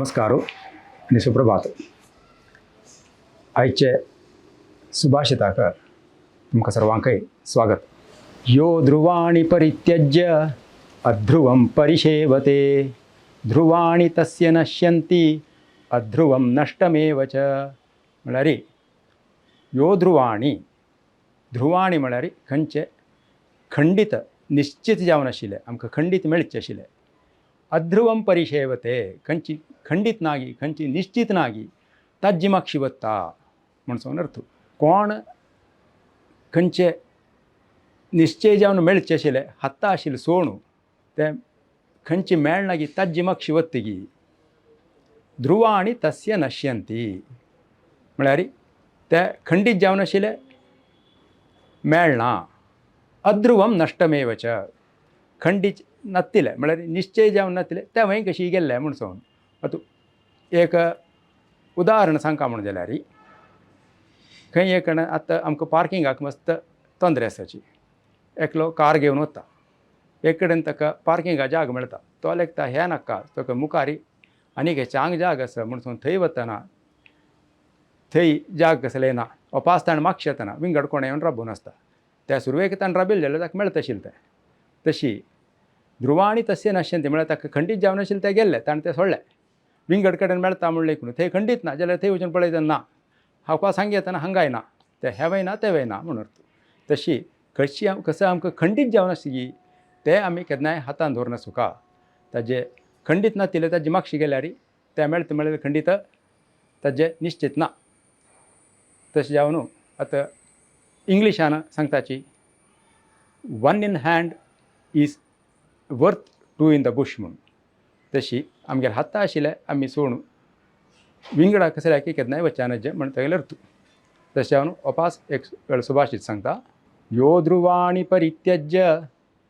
नमस्कार आनी सुप्रभात. आयचे सुभाषिताक तुमकां सर्वांकय स्वागत. यो ध्रुवाणि परित्यज्य अध्रुवं परिषेवते ध्रुवाणि तस्य नश्यन्ति अध्रुवं नश्टमेव च. म्हळ्यार यो ध्रुवाणि, ध्रुवाणि म्हळ्यार खंयचे खंडीत निश्चित जावन आशिल्लें, आमकां खंडीत मेळचें आशिल्लें. अध्रुवं परिशेवते, खंयची खंडीत नागी, खंयची निश्चित नागी ताजी मागशी वता म्हणसो अर्थ. कोण खंयचे निश्चय जावन मेळचें आशिल्लें, हाता आशिल्लें सोणू तें खंयची मेळनागी ताजी मागशी वतगी. ध्रुवाणि तस्य नश्यंती म्हळ्यार ते खंडीत जावन आशिल्लें मेळना. अध्रुवम नश्टमेव च, खंडीत नातिल्लें म्हळ्यार निश्चय जावन नातिल्लें तें वंय कशी गेल्लें म्हूण सांगून. आतां एक उदाहरण सांगता म्हणून जाल्यार खंय एक आतां आमकां पार्किंगाक मस्त तोंदरे आसाची. एकलो कार घेवन वता, एक कडेन ताका पार्किंगाक जाग मेळटा, तो लेखता हें नाका, ताका मुखार आनीक चांग जाग आसा म्हूण सांगून थंय वतना थंय जाग कसलें ना. पास ताणें मागशें येतना विंगड कोणें येवन राबून आसता. त्या सुरवेक ताणें राबिल्लें जाल्यार ताका मेळता आशिल्लें तें. तशी ध्रुवाणि तस्य नश्यंती म्हळ्यार ताका खंडीत जावन आशिल्लें तें गेल्लें, ताणें तें सोडलें. विंगड कडेन मेळटा म्हणलें लेखून थंय खंडीत ना जाल्यार थंय वचून पळयता ना, हांव सांग येतना हांगाय ना, तें हेंवय ना तेंवय ना म्हणून. तशी कशी कसं आमकां खंडीत जावन आसली तें आमी केन्नाय हातान दवरना सुखा. ताजें खंडीत नातिल्लें ताजी मागशी गेल्यार तें मेळटा म्हळ्यार खंडीत ताजें निश्चित ना. तशें जावन आतां इंग्लिशान सांगताची one in hand is worth two in the bush म्हूण. तशी आमगेर हाता आशिल्लें आमी सोडून विंगडा कसल्या की केन्नाय वचना म्हण तागेलें अर्थ. तशें जावन ओपास एक वेळ सुभाषित सांगता, यो ध्रुवाणि परित्यज्य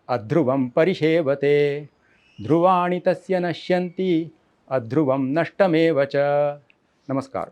अध्रुवं परिषेवते ध्रुवाणि तस्य नश्यन्ति अध्रुवं नष्टमेव च. नमस्कार.